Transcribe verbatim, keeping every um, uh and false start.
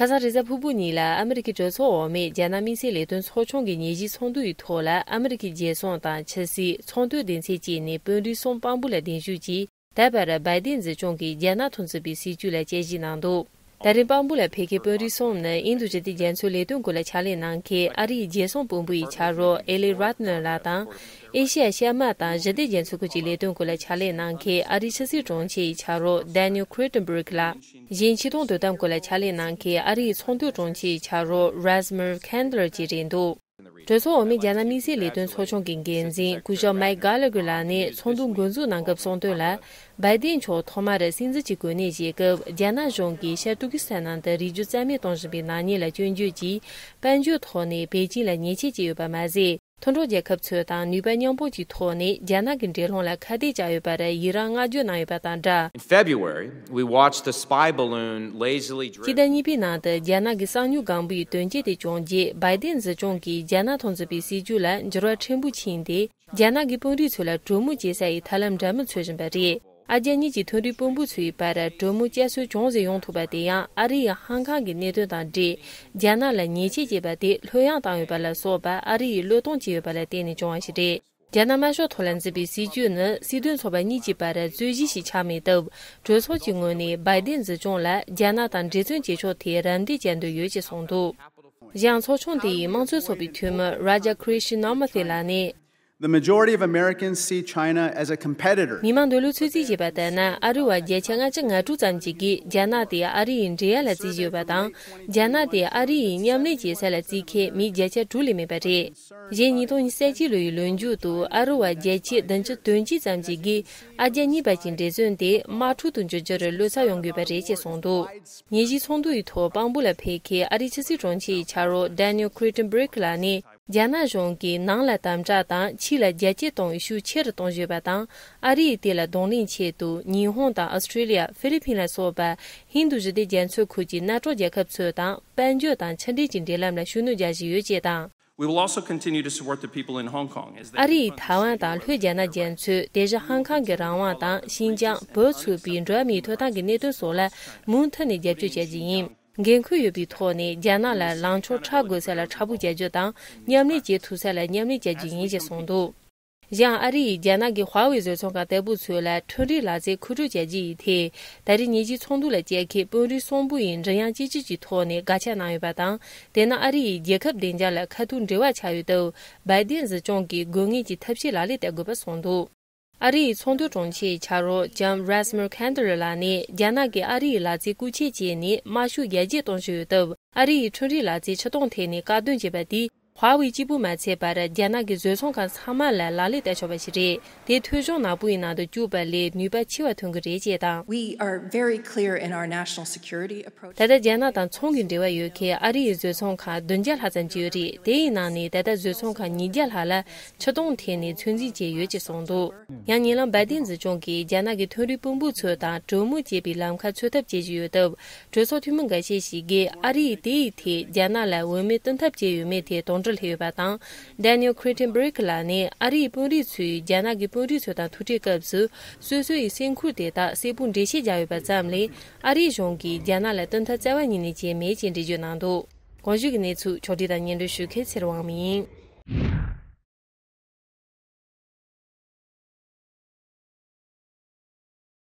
ཁ་སང་རེས་གཟའ་ཕུར་བུ་ཉིན་ལ་ཨ་མི་རི་ཀའི་གྲོས་ཚོགས་འོག་མའི་རྒྱ་ནག་དམིགས་བསལ་ལས་དོན་ཚོགས་ཆུང་གི་ཉེ་བཞིའི་ཚོགས་འདུ་ཡི་ཐོག་ལ་ཨ་མི་རི་ཀའི་རྒྱལ་སྲུང་དང་ཕྱི་སྲིད་ཚོང་དོན་སྡེ་ཚན་བཅས་ནས་དཔོན་རིགས་གསུམ་དཔང་པོ་ལ་གདན་ཞུས་ཀྱིས། ད་བར་བའི་ཏིན་སྲིད་སྐྱོང་གིས་རྒྱ་ནག་ཐོག་འཛིན་པའི་སྲིད་ཇུས་ལ་དཔྱད་ཞིབ་གནང་འདུག་ད་རིང་དཔང་པོ་ལ་ཕེབས་མཁན་དཔོན་རིགས་གསུམ་ནི་ཨིན་རྡུ་ཞི་བདེ་རྒྱ་མཚོའི་ལས་དོན་སྐོར་ལ་ཕྱག་ལས་གནང་མཁན་ཨ་རིའི་རྒྱལ་སྲུང་དཔོན་པོ་ཡི་ཕྱག་རོགས་ཨེ་ལི་རཱད་ནར་ལགས་དང་། ཨེ་ཤི་ཡ་གཤའ་མ་དང་ཞི་བདེ་རྒྱ་མཚོའི་ཁུལ་གྱི་ལས་དོན་སྐོར་ལ་ཕྱག་ལས་གནང་མཁན་ཨ་རིའི་ཕྱི་སྲིད་དྲུང་ཆེ་ཡི་ཕྱག་རོགས་Daniel Kritenbrink ལགས། གཞན་ཕྱིར་གཏོང་དོ་དམ་སྐོར་ལ་ཕྱག་ལས་གནང་མཁན་ཨ་རིའི་ཚོང་དོན་དྲུང་ཆེ་ཡི་ཕྱག་རོགས་Rasmus Candler བཅས་རེད་འདུག་གྲོས་ཚོགས་འོག་མའི་རྒྱ་ནག་དམིགས་བསལ་ལས་དོན་ཚོགས་ཆུང་གི་འགན་འཛིན་སྐུ་ཞབས་Mike Gallagher ལགས་ནས་ཚོགས་འདུ་འགོ་འཛུགས་གནང་སྐབས་གསུངས་དོན་ལ། བའི་ཏིན་མཆོག་ཐོག་མར་སྲིད་འཛིན་གྱི་གོ་གནས་བཞེས་སྐབས་རྒྱ་ནག་གཞུང་གིས་ཤར་ཏུར་ཀི་སི་ཐན་ནང་དུ་རིག་རྒྱུ་རྩ་མེད་གཏོང་བཞིན་པའི་ནག་ཉེས་ལ་སྐྱོན་བརྗོད་ཀྱིས་དཔལ་འབྱོར་ཐོག་ནས་པེ་ཅིང་ལ་ཉེས་ཆད་བཅད་ཡོད་པ་མ་ཟད། མཐུན་གྲོགས་རྒྱལ་ཁབ་ཚོས་དང་ནུས་པ་མཉམ་སྤུངས་ཀྱི་ཐོག་ནས་རྒྱ་ནག་གི་འགྲན་སློང་ལ་ཁ་གཏད་བཅག་ཡོད་པར་ཡི་རངས་བསྔགས་བརྗོད་གནང་ཡོད་པ་དང་སྦྲགས། In February, we watched a spy balloon lazily drift སྤྱི་ཟླ་གཉིས་པའི་ནང་དུ་རྒྱ་ནག་གི་གསང་མྱུལ་སྒང་པོའི་དོན་རྐྱེན་དེ་བྱུང་རྗེས་བའི་ཏིན་སྲིད་སྐྱོང་གིས་རྒྱ་ནག་ཐོག་འཛིན་པའི་སྲིད་ཇུས་ལ་འགྱུར་བ་ཕྲན་བུ་ཕྱིན་ཏེ། རྒྱ་ནག་གི་དཔོན་རིགས་ཚོ་ལ་གྲོས་མོལ་བྱེད་ས་ཡི་ཐབས་ལམ་འདྲ་མིན་འཚོལ་བཞིན་པ་རེད། ཨ་རྒྱ་གཉིས་ཀྱི་མཐུན་རིག་དཔོན་པོ་ཚོའི་བར་གྲོས་མོལ་བསྐྱར་གསོ་ཅུང་ཟད་ཡོང་ཐུབ་པ་དེ་ཡང་ཨ་རི་ཡིས་ཧང་ཀང་གི་གནད་དོན་དང་འབྲེལ་རྒྱ་ནག་ལ་ཉེས་ཆད་བཅད་པ་དེ་ལྷོད་ཡངས་བཏང་ཡོད་པ་ལ་སོགས་པ་ཨ་རི་ཡིས་བློས་གཏོང་བྱས་ཡོད་པ་ལ་བརྟེན་ནས་བྱུང་བ་ཞིག་རེད། རྒྱ་ནག་དམར་ཤོག་ཚོགས་པ་ལ་འཛིན་པའི་སྲིད་ཇུས་ནི་སྲིད་དོན་ཚོགས་པ་གཉིས་ཀྱི་བར་རྩོད་གཞི་ཞིག་ཆགས་མེད་སྟབས། གྲོས་ཚོགས་ཀྱི་ངོས་ནས་བའི་ཏིན་སྲིད་སྐྱོང་ལ་རྒྱ་ནག་དང་འབྲེལ་མཐུན་བྱེད་ཕྱོགས་དེ་རམ་འདེགས་བྱ་འདོད་ཡོད་ཅེས་གསུངས་འདུག་གཞན་ཚོགས་ཆུང་དེ་ཡི་དམངས་གཙོའི་ཚོགས་པའི་འཐུས་མི་Raja Krishnamoorthi ལགས་ནས། The majority of Americans see China as a competitor. མི་མང་འདོད་བློ་ཚོད་རྩིས་བྱས་པ་ལྟར་ན་ཨ་རི་བ་བརྒྱ་ཆ་ལྔ་བཅུ་ང་དྲུག་ཙམ་ཞིག་གིས་རྒྱ་ནག་དེ་ཨ་རི་ཡི་འབྲེལ་ཡ་ལ་བརྩི་བཞིན་ཡོད་པ་དང་། རྒྱ་ནག་དེ་ཨ་རི་ཡི་མཉམ་ལས་བྱེད་ས་ལ་བརྩི་མཁན་མི་བརྒྱ་ཆ་དྲུག་ལས་མེད་པ་རེད། གཞན་ཉིས་སྟོང་ཉི་ཤུ་རྩ་གཅིག་ལོའི་ལོ་མཇུག་ཏུ་ཨ་རི་བ་བརྒྱ་ཆ་བདུན་ཅུ་དོན་གཅིག་ཙམ་ཞིག་གིས་ཨ་རྒྱ་གཉིས་བར་གྱི་འབྲེལ་མཚམས་དེ་དམག་འཁྲུག་ཏུ་འགྱུར་རྒྱུར་བློ་འཚབ་ཡོང་གི་ཡོད་པ་རེད་ཅེས་གསུངས་འདུག་ཉེ་བཞིའི་ཚོགས་འདུ་ཡི་ཐོག་དཔང་པོ་ལ་ཕེབས་མཁན་ཨ་རིའི་ཕྱི་སྲིད་དྲུང་ཆེ་ཡི་ཕྱག་རོགས་Daniel Kritenbrink ལགས་ནས། རྒྱ་ནག་གཞུང་གིས་ནང་ལ་དམ་དྲག་དང་ཕྱི་ལ་རྒྱ་སྐྱེད་གཏོང་བའི་ཤུགས་ཆེ་རུ་གཏོང་བཞིན་ཡོད་པ་དང་། ཨ་རི་ཡིས་དེ་ལ་གདོང་ལེན་ཆེད་དུ་ཉི་ཧོང་དང་ཨོ་སི་ཀྲི་ལི་ཡ། ཧྥི་ལི་ཕིན་ལ་སོགས་པ་ཧིན་རྡུ་ཞི་བདེ་རྒྱ་མཚོའི་ཁུལ་གྱི་མནའ་གྲོགས་རྒྱལ་ཁབ་ཚོ་དང་དཔལ་འབྱོར་དང་ཕྱི་འབྲེལ་གྱི་འབྲེལ་ལམ་ལ་ཤུགས་སྣོན་རྒྱག་བཞིན་ཡོད་ཅེས་དང་། We will also continue to support the people in Hong Kong as they ཨ་རི་ཡིས་ཐའེ་ཝན་དང་ལྷོའི་རྒྱ་ནག་རྒྱ་མཚོ། དེ་བཞིན་ཧང་ཀང་གི་རང་དབང་དང་ཤིན་ཅང་། བོད་ཚུད་པའི་འགྲོ་བ་མིའི་ཐོབ་ཐང་གི་གནད་དོན་སོགས་ལ་མུ་མཐུད་ནས་རྒྱབ་སྐྱོར་བྱ་རྒྱུ་ཡིན། འགན་ཁུར་ཡོད་པའི་ཐོག་ནས་རྒྱ་ནག་ལ་ལངས་ཕྱོགས་ཁྲ་དགོས་ས་ལ་ཁྲ་ཕུ་རྒྱག་རྒྱུ་དང་མཉམ་ལས་བྱེད་ཐུབ་ས་ལ་མཉམ་ལས་བྱ་རྒྱུ་ཡིན་ཞེས་གསུངས་འདུག་གཞན་ཨ་རི་ཡིས་རྒྱ་ནག་གི་ཧྭ་ཝེ་བཟོ་ཚོང་ཁང་ལྟ་བུ་ཚོ་ལ་འཕྲུལ་རིག་ལག་རྩལ་མཁོ་སྤྲོད་བྱ་རྒྱུ་ཡི་ཐད། ད་རེས་ཉེ་བཞིའི་ཚོགས་འདུ་ལ་བཅར་མཁན་དཔོན་རིགས་གསུམ་པོ་ཡིས་མགྲིན་དབྱངས་གཅིག་གྱུར་གྱི་ཐོག་ནས་དགག་བྱ་གནང་ཡོད་པ་དང་། དེ་ནི་ཨ་རི་ཡིས་རྒྱལ་ཁབ་བདེ་འཇགས་ལ་ཁ་ཐུག་འབྲེལ་བ་ཆགས་ཡོད་སྟབས། བའི་ཏིན་སྲིད་སྐྱོང་གིས་དགོས་ངེས་ཀྱི་ཐབས་ཤེས་ལག་ལེན་བསྟར་དགོས་པ་གསུངས་འདུག་ཨ་རིའི་ཚོང་དོན་དྲུང་ཆེའི་ཕྱག་རོགས་ལྕམ་Rasmus Candler ལགས་ནས། རྒྱ་ནག་གིས་ཨ་རིའི་ལག་རྩལ་རྐུ་འཁྱེར་བྱས་ནས་དམའ་ཤོས་ཡར་རྒྱས་གཏོང་བཞིན་ཡོད་སྟབས། ཨ་རི་ཡིས་འཕྲུལ་རིག་ལག་རྩལ་ཕྱིར་གཏོང་ཐད་ནས་བཀག་སྡོམ་བྱས་པ་དེས། ཧྭ་ཝེ་གཅིག་པུ་མ་ཚད་པར་རྒྱ་ནག་གི་བཟོ་ཚོང་ཁང་ཚང་མ་ལ་ལག་ལེན་བསྟར་ཆོག་པ་ཞིག་རེད། དེ་ཐོས་གཞུང་ནག་པོ་ཡི་ནང་དུ་བཅུག་པ་ལས་ནུས་པ་ཆེ་བ་ཐོན་གྱི་རེད་ཅེས་དང་། We are very clear in our national security approach. ད་ལྟ་རྒྱ་ནག་དང་ཚོང་གི་འབྲེལ་བ་ཡོད་མཁན་ཨ་རི་ཡི་བཟོ་ཚོང་ཁང་བདུན་བརྒྱ་ལྷག་ཙམ་ཅིག་ཡོད་རེད། དེ་ཡི་ནང་ནས་ད་ལྟ་བཟོ་ཚོང་ཁང་ཉིས་བརྒྱ་ལྷག་ལ་ཕྱིར་གཏོང་ཐད་ནས་ཚོད་འཛིན་བྱས་ཡོད་ཅེས་གསུངས་འདུག་ཡང་ཉེ་ལམ་བའི་ཏིན་སྲིད་སྐྱོང་གིས་རྒྱ་ནག་གི་མཐུན་རིག་དཔོན་པོ་ཚོ་དང་གྲོས་མོལ་བྱེད་པའི་ལམ་ཁ་འཚོལ་ཐབས་བྱེད་བཞིན་ཡོད་སྟབས། གྲོས་ཚོགས་འཐུས་མི་འགའ་ཤས་ཤིག་གིས་ཨ་རི་ཡིས་དེ་ཡི་ཐད་རྒྱ་ནག་ལ་འོས་མེད་བསྟུན་ཐབས་བྱས་ཡོད་མེད་ཐད་དོགས་འདྲི་སླེབས་ཡོད་པ་དང་། Daniel Kritenbrink ལགས་ནས་ཨ་རིའི་དཔོན་རིགས་ཚོས་རྒྱ་ནག་གི་དཔོན་རིགས་ཚོ་དང་ཐུག་འཕྲད་སྐབས་སུ། སོ་སོ་ཡི་སེམས་ཁུར་དེ་དག་གསལ་པོ་འགྲེལ་བཤད་བརྒྱབ་ཡོད་པ་ཙམ་ལས། ཨ་རིའི་གཞུང་གིས་རྒྱ་ནག་ལ་བསྟུན་ཐབས་རྩ་བ་ཉིད་ནས་བྱས་མེད་ཅེས་འགྲེལ་བརྗོད་གནང་འདུག་གོང་ཞུས་ཀྱི་གནས་ཚུལ་ཕྱོགས་སྒྲིག་དང་སྙན་སྒྲོན་ཞུ་མཁན་ཚེ་རིང་དབང་མོ་ཡིན།